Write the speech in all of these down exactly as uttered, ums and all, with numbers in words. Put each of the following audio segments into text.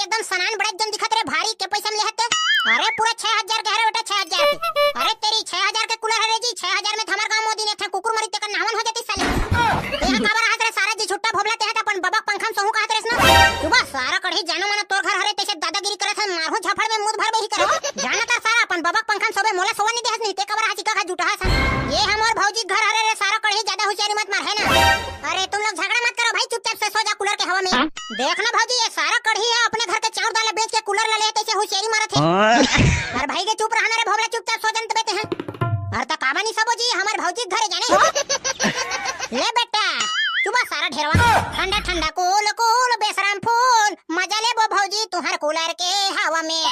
एकदम सनान बड़े जन दिखत रे, भारी के पैसा में लेहत ते? अरे पूरा छह हजार के हरे बेटा, छह हजार के। अरे तेरी, छह हजार के कूलर हरे जी, छह हजार में तो हमर गांव मोदी ने एक ठन कुकुर मरी तेकर नहावन हो जाती साले। तेहा काबर हाथ रे सारा जी, छुट्टा भोबला, तेहा त अपन बबक पंखा में सोहू कहत रेस ना। सुबह सारा कढ़ी जानो मानो तोर घर हरे, तैसे दादागिरी करत हन, मारहूं झापड़ में मुंह भर बेही करे। जाना त सारा अपन बबक पंखा में सोबे, मोला सोवन नहीं देहस नहीं, ते काबर हाची का जुटा हसन। ये हमर भौजी घर हरे रे, सारा कढ़ी ज्यादा होशियारी मत मार है ना। अरे तुम लोग झगड़ा मत करो भाई, चुपचाप से सो जा कूलर के हवा में। देख ना भौजी, ये सारा कढ़ी है, अपने घर के चाउर दाल बेच के कूलर ला ले, तैसे होशियारी मारत है। हाँ। अरे भाई के चुप रहना रे भोबला, चुपचाप सो जन तबे ते हैं। अरे त काबा नहीं सबो जी, हमर भौजी के घरे जाने। ले बेटा, चुबा सारा ढेरवा। ठंडा ठंडा कूल कूल बेसराम फूल, मजा लेबो भौजी तुहर कूलर के हवा में।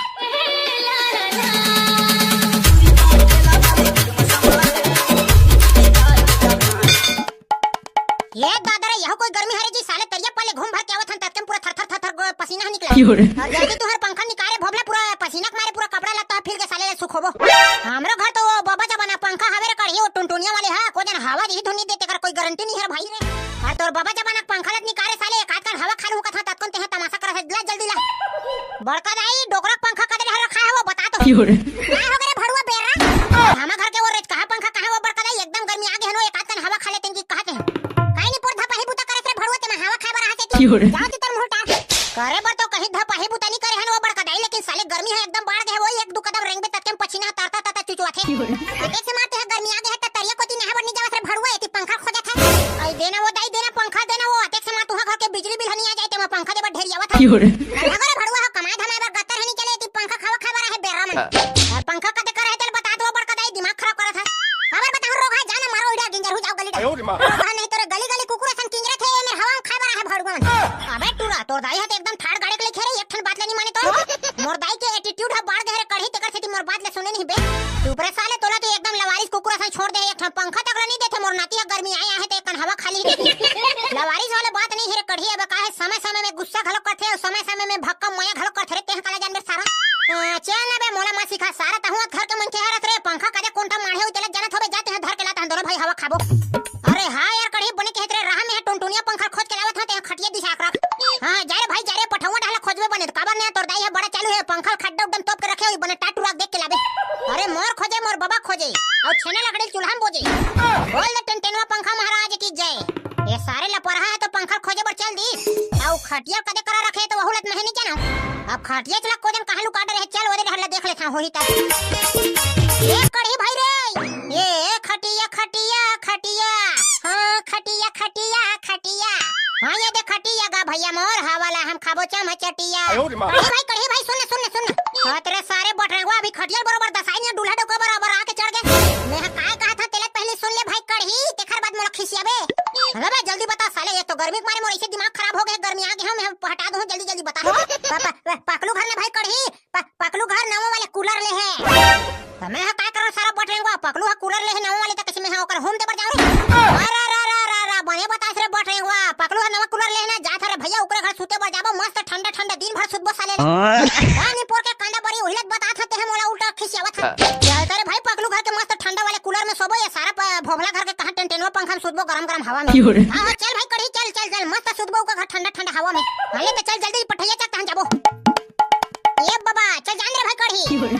ये दादा रे, यह कोई गर्मी हरे जी, साले तरिया पाले घूम भर के आवत हन, ततके में पूरा थर थर थर थर गो-, पसीना ह निकला। क्यों रे? अउ जल्दी तुहर पंखा निकारे भोबला, पूरा पसीना के मारे पूरा कपड़ा लत्ता फिर के साले ले सुखोबो। हमरो घर तो वो बबा जबाना पंखा हवे रे कढ़ी, वो टुनटुनिया वाले हा, को जन हवा दिही धुन नहीं देते कर, कोई गारंटी नहीं है रे भाई रे। अउ तोर बबा जबाना पंखा लत निकारे साले, एक आध कन हवा खा लूं कथा, ततकन तेहा तमाशा करत है, ला जल्दी ला। बड़का दाई, डोकरा पंखा कदे हर रखा है वो बता तो। क्यों रे? का हो गे रे भड़ुआ बेर्रा? हमा घर के वो रेच कहा पंखा कहा वो बड़का दाई, एकदम गर्मी आ गे हनो, एक आध कन हवा खा लेते कि कहते हैं। काई नहीं पोर धपाही बूता करे से भड़ुआ ते में हवा खाए बर आते। क्यों रे? जाओ ती तोर मुंह टार। करे बर तो कहीं धपाही बूता नहीं करे हन वो बड़का दाई, लेकिन साले गर्मी है एकदम बाढ़ गे है, वो एक दू कदम रेंगबे ततके में पसीना तरता तरता चुचुआथे। क्यों रे? अतेक से मारते है गर्मी आ गे है त तरिया कोती नहा बर नहीं जावत रे भड़ुआ, एती पंखा खोजत है। आई देना वो दाई, देना पंखा देना, वो अतेक से मार तुहा घर के बिजली बिल ह नहीं आ जाए ते में पंखा दे बर ढेरियावत है। क्यों रे? अगर भड़ुआ हो कमाए धमाए बर गत्तर है नहीं चले, एती पंखा खावा खाए बर है बेर्रा मन। अउ पंखा कदे कर है चल बता दो बड़का दाई, दिमाग खराब करत है। काबर बताऊं रोगहा, जाना मारो इड़ा गिंजर हो जाओ गली डा। रोगहा नहीं तोरे गली गली कुकुर असन किंजरत है, ये मेर हवा में खाए बर है भड़ुआ मन। अबे टूरा, तोर दाई ह त एकदम ठाड़ गाड़े के लेखे रे, एक ठन बात ले नहीं माने तो। मोर दाई के एटीट्यूड ह बाढ़ गे रे कढ़ी, तेकर सेती मोर बात ले सुने नहीं बे। चुप रे साले, तोला तो एकदम लवारिस कुकुर असन छोड़ दे, एक ठन पंखा तक ला नहीं देथे, मोर नाती ह गर्मी आए आहे ते कन हवा खाली नहीं देथे। लवारिस वाले बात नहीं है रे कढ़ी, अब का है समय समय में गुस्सा घलो करथे अउ समय समय में भक्का मया घलो करथे रे, तेह काला जानबे सारा। अ, चल ना बे, मोला मत सिखा सारा, तहुआ घर के मनखे हरत रे, पंखा कदे कोंटा माढ़े होई तेला जानत होबे, जा तेह धर के ला, तहन दोनों भाई हवा खाबो। अरे हाँ यार कढ़ी, बने कहत रे, रहा में टुनटुनिया पंखा खोज के लावत हूँ, तेह खटिया दिशा आकरा। हाँ जा रे भाई जा रे, पठौआ डाहला खोजबे बने, काबर ने तोर दाई है बड़ा चालू है, पंखा खड्डा उड्डम तोप के रखे होई, बने टाटू राख देख के लाबे। अरे मोर खोजे, मोर बबा खोजे, अउ छेना लकड़ी चूल्हा में बोजे। बोल दे टेंटेनवा पंखा महाराज की जय। ये सारे लपरहा है तो पंखा खोजे बर चल दिस। अउ खटिया कदे करा रखे तो वहू लत नहीं जाना। अब खटिया चला को जन कहाँ लुका डरे है, चल ओदे डहर ला देख लेथा होही त। ये कढ़ी भाई रे, ये खटिया खटिया खटिया, हाँ खटिया खटिया खटिया, हाँ ये दे खटिया गा भैया मोर हवा ला हम खाबो चम चटिया। कढ़ी भाई, कढ़ी भाई, सुन न, सुन न, सुन न। हाँ तेरे सारे बटरेंगवा अभी खटिया बरोबर दसाई नहीं, दूल्हा डोका बराबर आके चढ़ गए। मैं हा काय कहा था तेला पहले सुन ले भाई कढ़ी, तेखर बाद मोला खिसियाबे। अबे बे, जल्दी बता साले, ये तो गर्मी के मारे मोर ऐसे दिमाग खराब हो गए, गर्मी आ गए हम, हम हटा दूं, जल्दी जल्दी बता। पा-, पा-, पा-, पकलू घर ना भाई कढ़ी, पा-, पकलू घर नवा वाले कूलर ले है। तो मैं हा काय करो सारा बटरेंगवा, पकलू हा कूलर ले है नवा वाले, त कैसे मैं हा ओकर होम दे बर जाऊं रे? अरे रा रा रा रा, बने बतास रे बटरेंगवा, पकलू हा नवा कूलर ले है ना, जात रे भैया ओकरे घर सूते बर जाबो, मस्त ठंडा ठंडा दिन भर सुतबो साले। हाँ। का नहीं पोर के कांदा बरी उहिलत बतात हते है, मोला उल्टा खिसियावत है। चल तेरे भाई पकलू घर के मस्त ठंडा वाले कूलर में सोबो, ये सारा प-, भोभला घर के कहाँ टेंटेनवा पंखा में सुतबो गरम गरम हवा में। क्यों रे? हाँ, हाँ, चल भाई कढ़ी, चल, चल, चल, मस्त सुतबो ओकर घर ठंडा ठंडा हवा में। हाँ, ले तो चल जल्दी पठैया चक तहन जाबो। ये बाबा, चल जान रे भाई कढ़ी। क्यों रे?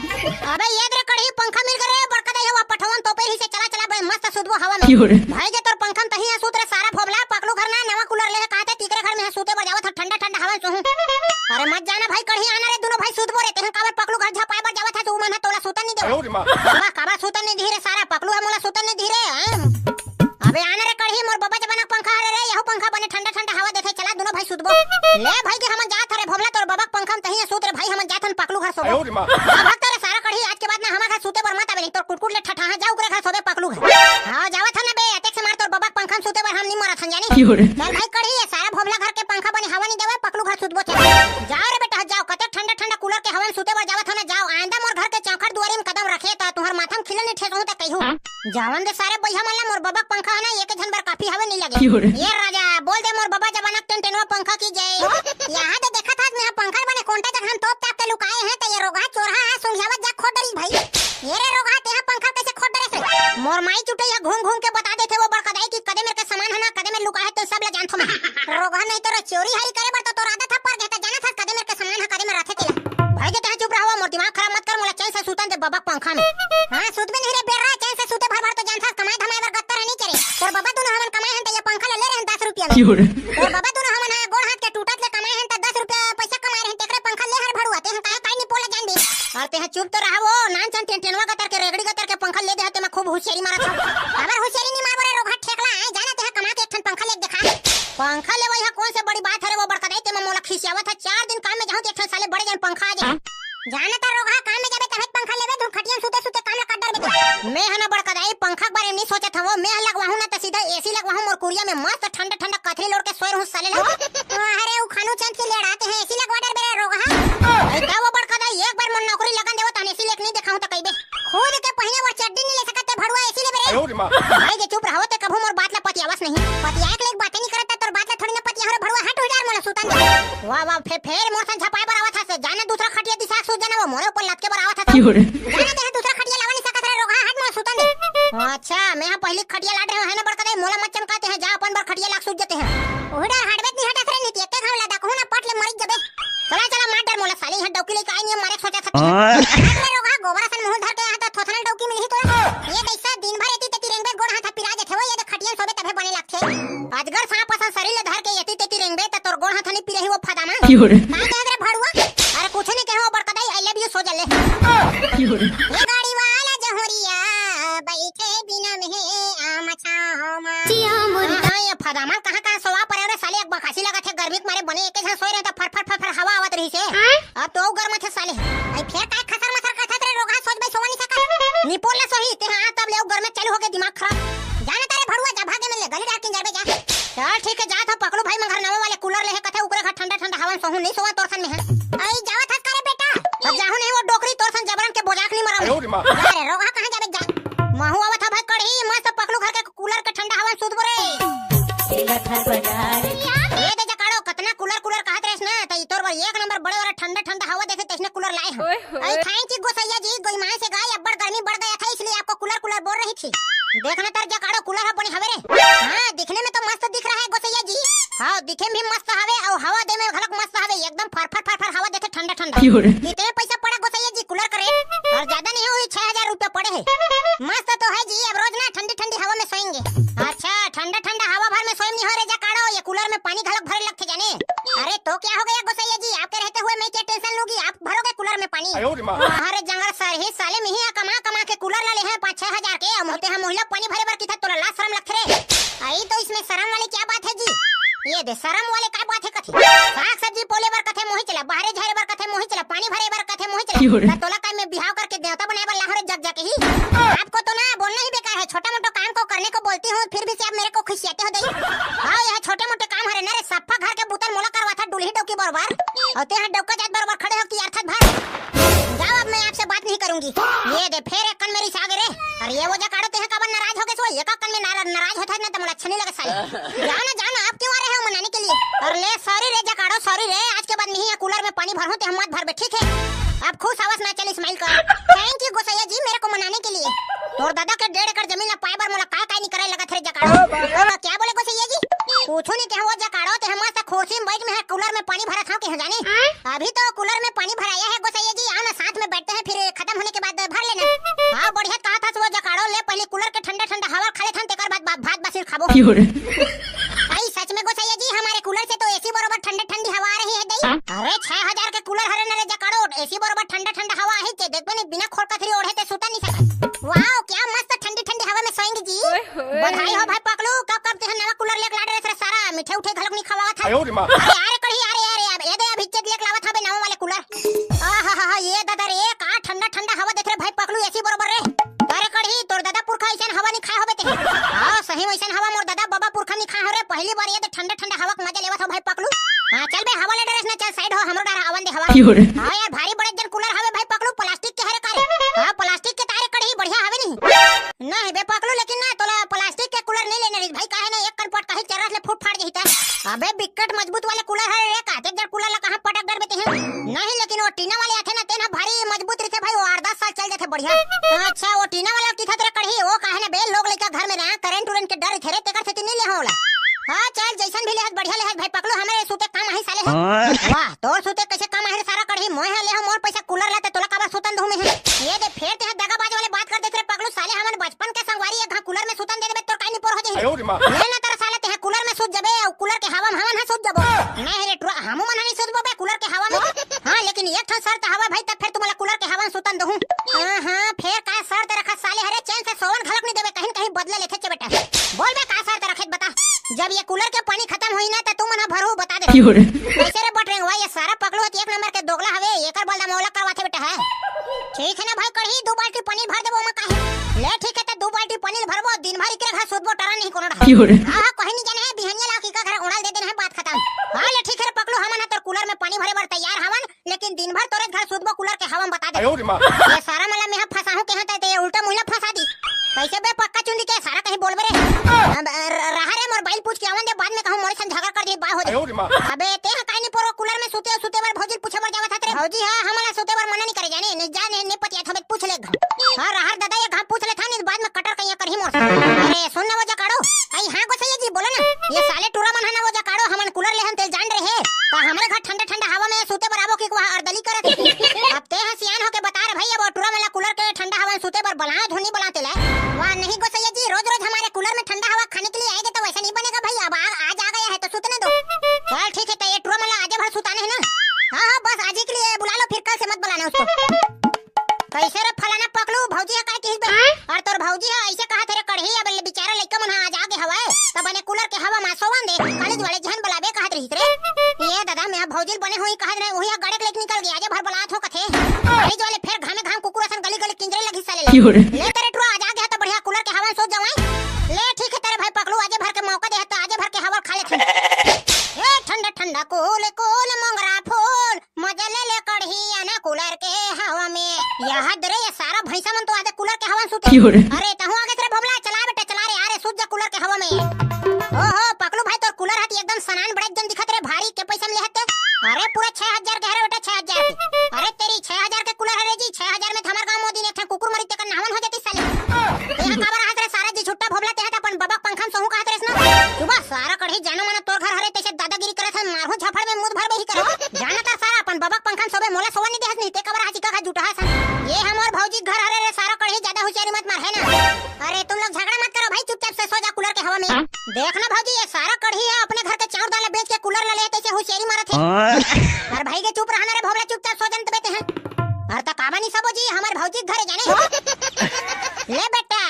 अबे ये रे कढ़ी, पंखा मिल गए रे, बड़का दाई हवा पठवन तो पे ही से चला चला बे, मस्त सुतबो हवा में। क्यों रे? भाई जे तोर पंखा में तही है सूत रे सारा भोभला, पकलू घर ना नवा कूलर ले है, कहा थे तीकरे घर में है सूते बर जावत है, ठंडा ठंडा हवा में सोहूं। अरे मत जाना भाई कढ़ी, आना रे दोनों भाई सूतबो रे, तेहन काबर पकलू घर झपाए बर जावत है, तू मन है तोला सूतन नहीं दे। अरे माँ। काबर, काबर सूतन नहीं दी रे सारा, पकलू है मोला सूतन नहीं दी रे, हैं? अबे आना रे कढ़ी, मोर बबा जमाना पंखा हरे रे, यहू पंखा बने ठंडा ठंडा हवा देथे, चला दोनों भाई सुतबो। ले भाई के हमन जात हरे भोभला, तोर बबा के पंखा में तहिया सूत रे भाई, हमन जात हन पकलू घर सोबो। अरे माँ। भाग तो रे सारा कढ़ी, आज के बाद ना हमार घर सूते बर मत आवे, नहीं तोर कुटकुट ले ठठाहा, जा ओकरे घर सोबे पकलू घर। हाँ, जावत हन बे, अतेक से मार तोर बबा के पंखा में सूते बर हम नहीं मरत हन जानी। क्यों रे? चल भाई कढ़ी, ये सारा भोभला घर के पंखा बने हवा नहीं देवे, पकलू घर सुतबो चल। जाओ रे बेटा, जाओ, कते ठंडा ठंडा कूलर के हवा में सूते बर जावत हो ना, जाओ, आइंदा मोर घर के चौखट दुआरी में कदम रखे त तुहर माथा में खिल्ल नहीं ठेसहूं त कहिहू। जावन दे सारे बइहा मन ला, मोर बबा के पंखा है ना, एक झन बर काफी हवे, नहीं लगे। क्यों रे? ये राजा, बोल दे मोर बबा जमाना के टेंटेनवा पंखा की जय। यहाँ तो देखा था, मैं पंखा बने कोंटा जगह हम तोप ताप के लुकाए हैं, तो ये रोगहा चोरहा है, सुंघियावत जा खोट डरी भाई। ये रे रोगहा, तेहा पंखा कैसे खोट डरे से? मोर माई चुटई है, घूम घूम के बता देथे वो बड़का दाई कि कदे मेर के सामान है ना, कदे मेर लुका है, तो सब ला जानथो मैं। रोगहा नहीं तो रे चोरी हारी करे बर तो तोर आदत है, पर घेता जाना था कदे मेर के सामान है, कदे में रथे तेला। भाई जे तैं चुप रहा, मोर दिमाग खराब मत कर, मोला चैन से सुतन दे बबा पंखा में। हाँ, सुतबे नहीं रे बेर्रा, चैन से सुते भर भर तो जानथस, कमाए धमाए बर गत्तर है नहीं करे। तोर बबा दुनो हमन कमाए हन त ये पंखा ला ले रहे हन दस रुपया में। क्यों रे? तोर बबा दुनो हमन हा गोड़ हाथ के टूटत ले कमाए हन त दस रुपया पैसा कमाए रहे हन, तेकरे पंखा ले हर भड़ुआ, तैं हा काय काय नहीं बोला जान दे। अउ तैं हा चुप तो रहा, नान चन टेंटेनवा गतर के रेगड़ी गतर के पंखा ले दे हस, तेमा खूब होशियारी मारत हस। हमर होशियारी नहीं मारबो रे रोगहा ठेकला, आए जाना तैं हा कमा के एक ठन पंखा ले देखा। पंखा लेवई हा कौन से बड़ी बात हरे वो बड़का दाई, तेमा मोला खिसियावत हस। चार दिन काम में जाहूं त एक ठन साले बड़े जन पंखा आ जाए। जाना त रोगहा काम में जाबे तभे पंखा लेबे, धूम खटिया में सुते सुते काम ला काट डरबे। मैं हा ना बड़का दाई पंखा के बारे में नहीं सोचत हवं, मैं हा लगवाहूं ना त सीधा एसी लगवाहूं मोर कुरिया में, मस्त ठंडा ठंडा कथरी लोड़ के सोए रहूं साले ला। अरे उ खानू चंद के लेड़ाते हैं, एसी लगवा डरबे रे रोगहा। भाई का वो बड़का दाई एक बार मोर नौकरी लगन देवो तहन एसी लेके नहीं देखाहूं त कहिबे। खुद के पहिने बर चड्डी नहीं ले सकत ते भड़ुआ एसी लेबे रे। भाई जे चुप रहो ते कभू मोर बात ला पतियावस नहीं। पतियाए के लेके बातें नहीं करत ते तोर बात ला थोड़ी ना पतिया हो रे भड़ुआ, हट उधार मोला सुतन दे। वाह वाह, फे-, फेर मोर सन झपाए बर आवत हस, जाना दूसरा खटिया दिसा सूत जाना वो मोरे ऊपर लटके बर आवत हस। क्यों रे? जाना ते हा दूसरा खटिया लावा नहीं सकत रे रोगहा, हट मोला सुतन दे। अच्छा, मैं हा पहिली खटिया लाड रहे हंव ना बड़का दाई, मोला मत चमका ते हा, जा अपन बर खटिया लाग सूत जाते हैं। उही डर हटबे नहीं हटत रे नीति, एके घाव ला डाकहूं ना पट ले मरिच जबे। चला चला मार डर मोला साले, इहां डौकी लेके आए नहीं मारे सोचा था। हाँ। अरे रोगहा गोबर असन मुंह धर के यहाँ तो थोथना डौकी मिलही तोला। ये कैसा दिन भर एती तेती रेंगबे गोड़ हाथ पिरा जथे वो, ये दे खटिया सोबे तभे बने लगथे। अजगर सांप असन शरीर ले धर के एती तेती रेंगबे त तोर गोड़ हाथ नहीं पिरही वो फदामा। क्यों रे? का कहत रे भड़ुआ? अरे कुछ नहीं कहे वो बड़का दाई, I love you सोजल ले। क्यों रे? ये गाड़ी वाला जहुरिया बैठे बिना में आम छाओ मा। हाँ, हाँ, ये फदामा कहाँ कहाँ सोवा परे रे साले, एक बकासी लगत हे गर्मी के मारे बने एके झन सोए रहे त फर फर फर फर हवा आवत रही से। अब तो अउ गरम थे साले। आई फेर काय खसर मसर करथस रे रोगहा, सोच भाई सोवा नहीं सकत। निपोल ला सोही ते, हाँ तब ले अउ गरमे चालू हो गए दिमाग खराब। जाना तारे भड़ुआ जा भागे में ले गली डार के जरबे जा। चल ठीक है जात हंव पकलू भाई मंगर नवा वाले कूलर ले हे कथे उकरे घर ठंडा ठंडा हवा में सोहूं नहीं सोवा तोर सन में है। आई जावत हस का रे बेटा। अब जाहूं नहीं वो डोकरी तोर सन जबरन के बोजाक नहीं मरा। अरे रोगहा कहाँ जाबे जा। महू आवत हंव भाई कड़ही मस्त पकलू घर के कूलर के ठंडा हवा में सूतबो रे। ये दे जकाड़ो, कतना कूलर कूलर कहत रहेस ना, त ई तोर बर एक नंबर बड़े वाला ठंडा ठंडा हवा देथे, तइसने कूलर लाए हंव। ओए होए। अई thank you गोसैया जी, गोईमान से गाय अब्बड़ गर्मी बढ़ गया था, इसलिए आपको कूलर कूलर बोल रही थी। देखना तर जकाड़ो, कूलर ह बने हवे रे। हाँ, दिखने में तो मस्त दिख रहा है गोसैया जी। हाँ, दिखे में भी मस्त हवे, अउ हवा दे में घलक मस्त हवे, एकदम फर फर फर फर हवा देथे ठंडा ठंडा। क्यों रे? कितने पैसा पड़ा गोसैया जी कूलर का रेट? अउ ज्यादा नहीं हुई, छह हजार रुपया पड़े हे। मस्त तो है जी, अब रोज ना ठंडी ठंडी हवा में सोएंगे। अच्छा, ठंडा ठंडा हवा भर में सोएम नहीं हो रे जकाड़ो, ये कूलर में पानी घलक भरे लगथे जाने। अरे तो क्या हो गया गोसैया जी, आपके रहते हुए मैं क्या टेंशन लूंगी, आप भरोगे कूलर में पानी। अरे जंगल सर ही साले, मिही कमा कमा के कूलर ला ले हैं पाँच छह हजार के, अउ मोते हम मोहिला पानी भरे बर किथा तोला लाज शरम लगथे रे। आई तो इसमें शरम वाली क्या बात है जी? ये दे शरम वाले का बात है कथे? साग सब्जी पोले बर कथे मोही चला, बाहरे झारे बर कथे मोही चला, पानी भरे बर कथे मोही चला। क्यों रे? त तोला का मैं बिहाव करके देवता बनाए बर लाहौं रे जग जग ही? आपको तो ना बोलना ही बेकार है, छोटा मोटा काम को करने को बोलती हूँ फिर भी से आप मेरे को खिसियाते हो दई। हाँ यह छोटे मोटे काम हरे ना रे, सफा घर के बुतन मोला करवा था डुलही डौकी बरोबर। अउ ते हा डौका जात बरोबर खड़े हो कि यार थत भर। जाओ अब मैं आपसे बात नहीं करूंगी। ये दे फेर एक कन मेरी सागे रे। अरे ये वो जकाड़ो ते हा काबर नाराज हो गए सो, एक कन में नारा-, नाराज होता है ना तो मोला अच्छा नहीं लगे साले। जाओ ना, जाओ ना, आप क्यों आ रहे हो मनाने के लिए? अरे ले सॉरी रे जकाड़ो, सॉरी रे, आज के बाद नहीं है कूलर में पानी भरहूं ते हम मत भरबे, ठीक है? अब खुश हवस ना चल स्माइल कर। थैंक यू गोसैया जी मेरे को मनाने के लिए। तोर दादा के डेढ़ एकड़ जमीन ला पाए बर मोला काय काय नहीं करे लगत रे जकाड़ो। हाँ, क्या बोले गोसैया जी? कुछू नहीं कहे वो जकाड़ो, ते हम मस्त खुर्सी में बैठ में है कूलर में पानी भरत हंव के जाने। अभी तो कूलर में पानी भराया है गोसैया जी, आओ ना साथ में बैठते हैं फिर खत्म होने के बाद भर लेना। हाँ बढ़िया कहा था वो जकाड़ो, ले पहले कूलर के ठंडा ठंडा हवा खा ले थन तेकर बाद बा-, भात बसिल खाबो। क्यों रे? भाई सच में गोसैया जी हमारे कूलर से तो एसी बरोबर ठंडी ठंडी हवा आ रही है दई। अरे छह हजार के कूलर हरे नरे जकाड़ो, एसी बरोबर ठंडा ठंडा हवा आही ते देखबे नहीं बिना खोल कथरी ओढ़े ते सुता नहीं सकत। वाओ क्या मस्त ठंडी ठंडी हवा में सोएंगे जी। ओए होए। बधाई हो भाई पकलू, कब कब ते नवा कूलर लेके लाडे रे सारा मिठे उठे घलक नहीं खवावत है। अरे अरे कढ़ी अरे अरे अब ये दे अभी चेत लेके लावत हवे नवा वाले कूलर। आहा हा हा ये दादा रे का ठंडा ठंडा हवा देत रे भाई पकलू एसी बरोबर रे। अरे कढ़ी तोर दादा पुरखा ऐसन हवा नहीं खाए होबे ते। हाँ सही वैसन हवा मोर दादा बाबा पुरखा नहीं खाए हो रे, पहली बार ये दे ठंडा ठंडा हवा के मजा लेवत हो भाई पकलू। हाँ चल बे हवा ले डरेस ना, चल साइड हो हमरो डर आवन दे हवा। क्यों रे? हाँ यार भारी बड़े जन कूलर हवे भाई पकलू, प्लास्टिक के हरे का रे। हाँ प्लास्टिक के तारे कढ़ी बढ़िया हवे नहीं। नहीं बे पकलू लेकिन ना तोला प्लास्टिक के कूलर नहीं लेने रही भाई, काहे ना एक कन पट कहीं चरस ले फूट फाड़ जही त। अबे बिकट मजबूत वाले कूलर हरे रे, का देख जर कूलर ला कहाँ पटक डरबे ते हैं। नहीं लेकिन वो टीना वाले आथे ना तेन ह भारी मजबूत रहिथे भाई, वो आठ दस साल चल जाथे बढ़िया। अच्छा वो टीना वाला किथा तेरे कढ़ी, वो काहे ना बे लोग लइका घर में ना करंट उरंट के डर रहिथे रे, तेकर सेती नहीं ले होला। हाँ चल जैसन भी लेहत बढ़िया लेहत भाई पकलू, हमरे सूते काम आही साले ह। हाँ। वाह तोर सूते कैसे काम आही रे सारा कढ़ी। मोय हा ले हो मोर पैसा कूलर ला, ते तोला काबर सुतन दूं मैं? ये दे, फेर तेहा दगाबाज वाले बात कर देत रे पगलू। साले हमन बचपन के संगवारी, एक घांव कूलर में सुतन दे देबे, तोर काय निपोर हो जाही? अयो रे माँ। ले ना, तेरा साला तेहा कूलर में सुत जबे, अउ कूलर के हवा में हमन हा सुत जबो। नहीं रे टुरा, हमू मन हा नहीं सुतबो बे कूलर के हवा में। हाँ, लेकिन एक ठन शर्त हवा भाई, तब फेर तुमला कूलर के हवा में सुतन दूं। हाँ, हाँ, फेर का शर्त रखत साले हरे, चैन से सोवन घलक नहीं देबे, कहीं न कहीं बदला लेथे चे बेटा। बोल बे, का शर्त रखे बता। जब ये कूलर के पानी खतम होही ना, त तुमन हा भरहू, बता दे। क्यों रे? कैसे रे बटरेंगवा, ये सारा पगलू हत एक नंबर के दोगला हवे, एकर बलदा मोला करवाथे बेटा है। ठीक है ना भाई, कढ़ी दू बाल्टी पानी भर देबो, ओमा काहे। ले ठीक है, त दू बाल्टी पानी भरबो, दिन भर इकरे घर सुतबो, टरा नहीं कोनो डहा। क्यों रे? हाँ, हाँ, कहीं नहीं जाने है, बिहनिया ला की का घर उड़ाल दे देना है, बात खतम। हाँ, ले ठीक है रे पगलू, हमन हा तोर कूलर में पानी भरे बर तैयार हवन, लेकिन दिन भर तोरे घर सुतबो कूलर के हवा में, बता दे। अयो रे माँ। ये सारा मला मेहा फंसाहूं केहा त ते उल्टा मुही ला फंसा दिस। कैसे बे पक्का चुंदी के सारा कहीं बोलबे रे? अब र-, रहा रे, मोर बाइल पूछ के आवन दे, बाद में कहूं मोरे संग झगड़ा कर दे, बा हो दे। अयो रे माँ। अबे ते हा काहे नहीं पोरो कूलर में सुते, सुते बर भौजी पूछे बर जावत हत रे। भौजी हा हमला सुते बर मना नहीं करे जाने, नहीं जाने, नहीं पतिया थबे पूछ ले घांव। हाँ, रहर दादा, ये घांव पूछ ले था, नहीं बाद में कटर कहीं करही मोर से। अरे सुन ना वो जकाड़ो। आई हाँ गोसैया जी, बोलो ना। ये साले टूरा मन हा ना वो जकाड़ो, हमन कूलर लेहन ते जान रहे। त हमरे घर ठंडा ठंडा हवा में सुते बर आबो कि वहाँ अर्दली करत हे। अब ते हा सियान होके बता रे भाई, अब टूरा मन ला कूलर के ठंडा हवा में सुते बर बलाओ धुन नहीं बलाओ तेला। वाह नहीं गोसैया जी, रोज रोज हमारे कूलर में ठंडा हवा खाने के लिए आएंगे तो वैसा नहीं बनेगा भाई, अब आ, आज आ गया है तो सुतने दो। चल ठीक है, त ये टूरा मन ला आजे भर सुताने है ना। हाँ, हाँ, बस आज ही के लिए बुला लो, फिर कल से मत बुलाना उसको। कैसे रे फलाना पकलू, भौजी हा काय किहिस बे? हाँ? अउ तोर भौजी हा ऐसे कहत हे रे कढ़ी, अब ले बेचारा लइका मन हा आज आगे हवय, त बने कूलर के हवा मा सोवन दे, कॉलेज वाले झन बलाबे कहत रहिस रे। ये दादा, मैं भौजी ल बने होही कहत रहे, उही हा गड़े के लेके निकल गे, आजे भर बलात हो कथे। कॉलेज वाले फेर घामे घाम कुकुर असन गली गली किंजरे लगिस साले ला। क्यों रे? ले तेरे टुरा आज आगे हा त बढ़िया कूलर के हवा में सो जावय। ले ठीक है तेरे भाई पकलू, आजे भर के मौका दे हा त आजे भर के हवा खा लेथे। ए ठंडा ठंडा कूल कूल मोंगरा फूल, मजा ले ले कढ़ी आना कूलर के हवा में। यह दरे ये सारा भैंसा मन तो आदे कूलर के हवा में सुते। क्यों रे? अरे तहूँ आगे रे भोबला, चला बेटा चला रे, आ रे सूत जा कूलर के हवा में। ओहो पकलू भाई, तोर कूलर हत एकदम सनान बड़ा एकदम दिखत रे, भारी के पैसा में ले हते? अरे पूरा छह हजार के हरे बेटा, छह हजार के। अरे तेरी छह हजार के कूलर हरे जी, छह हजार में त हमर गाँव मोदी ने एक ठन कुकुर मरी तेकर नहावन हो जाती साले। तेहा काबर हाथ रे सारा जी छुट्टा भोबला, तेहा त अपन बबक पंखा में सोहू कहत रेस ना। सुबह सारा कढ़ी जानो मानो तोर घर हरे तैसे दादागिरी करत हन, मारहूं झापड़ में मुंह भर बेही करे। जाना त सारा अपन बबक पंखा में सोबे, मोला सोवा नहीं देहस नहीं, ते काबर हाची का जुटा हस। ये हमर भौजी घर हरे रे, सारा कढ़ी ज्यादा होशियारी मत मार है ना। अरे तुम लोग झगड़ा मत करो भाई, चुपचाप से सो जा कूलर के हवा में। देख ना भौजी, ये सारा कढ़ी है अपने घर के चाउर दाल बेच के कूलर ला ले तैसे होशियारी मारत है। हाँ। अरे भाई के चुप रहना रे भोबला, चुपचाप सो जन तबे ते हैं। अरे त काबा नहीं सबो जी, हमर भौजी के घरे जाने। ले बेटा,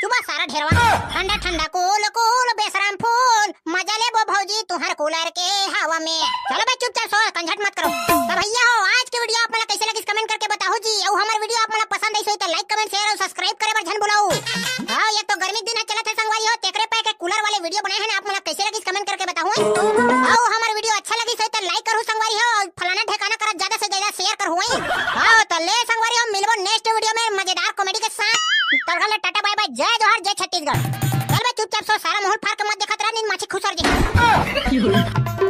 चुबा सारा ढेरवा। ठंडा ठंडा कूल कूल बेसराम फूल, मजा लेबो भौजी तुहर कूलर के हवा में। चलो बे चुपचाप सो, कंझट मत करो। त भैया हो, आज के वीडियो आप मन ला कैसे लगिस कमेंट करके बताहू जी। अउ हमर वीडियो आप मन ला पसंद आइस होही त लाइक कमेंट शेयर अउ सब्सक्राइब करे बर झन भुलाहू। हाँ, एक तो गर्मी के दिन ह चलत हे संगवारी हो, तेकरे पे के कूलर वाले वीडियो बनाए हन, आप मन ला कैसे लगिस कमेंट करके बताहू। अउ हमर वीडियो अच्छा लगिस होही त लाइक करहू संगवारी हो, अउ फलाना ढेकाना करत ज्यादा से ज्यादा शेयर करहू। हाँ, त ले संगवारी हो, मिलबो नेक्स्ट वीडियो में मजेदार कॉमेडी के साथ। तड़का ले टाटा बाय बाय, जय जोहार, जय छत्तीसगढ़। चल बे चुपचाप सो, सारा माहौल फार के मत देखत रह, नींद माछी खुसर जे।